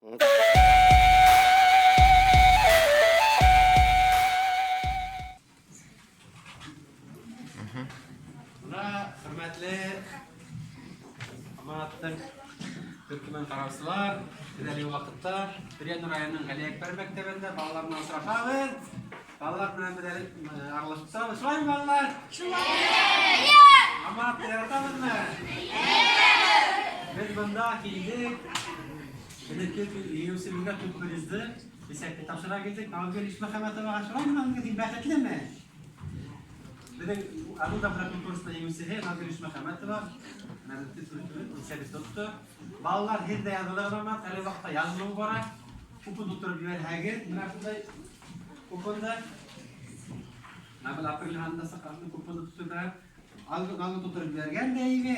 Менә хөрмәтле Аманаттың төркемен караучылар, без әлеге вакытта Бөрьян районының Галиәкбәр мәктәбендә балалар белән очрашабыз. Балалар белән без әле аралашып торабыз. Шулаймы, балалар? Шулай. Аманатны яратабызмы? Без монда килдек. Элекке җиңүчебезгә төп призны дисәк тапшыра килдек. Назгөл Ишмөхәммәтовага шулаймы, Назгөл, син бәхетлеме? Безнең аның да белән конкурста җиңүчеһе Назгөл Ишмөхәммәтова. Менә без тотты. Балалар һез дә язылыгыз аңа, әле вакытта язылу бара. Купон тутырып җибәрһәгез, менә шундай купонда. Менә апрель анда сакалны купонны тутырып, аны тутырып җибәргән дә иде.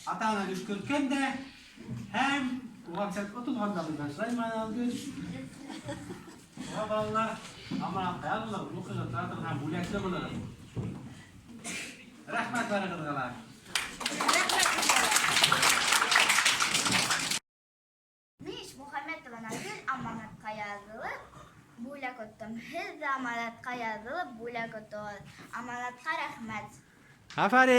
Ата-ана өшкерткән дә һәм уга отылган да булган. Шулай Назгөл? Шуңа балалар, аманатка язылыгыз, укыгыз, таратыгыз һәм бүләкле булыгыз. Рәхмәт барыгызга да. Мин Ишмухаметова Назгөл аманатка язылып, бүләк оттым. Һеҙ ҙә аманатҡа язылып, бүләк оттоғоҙ. Аманатҡа рәхмәт. Афәрин!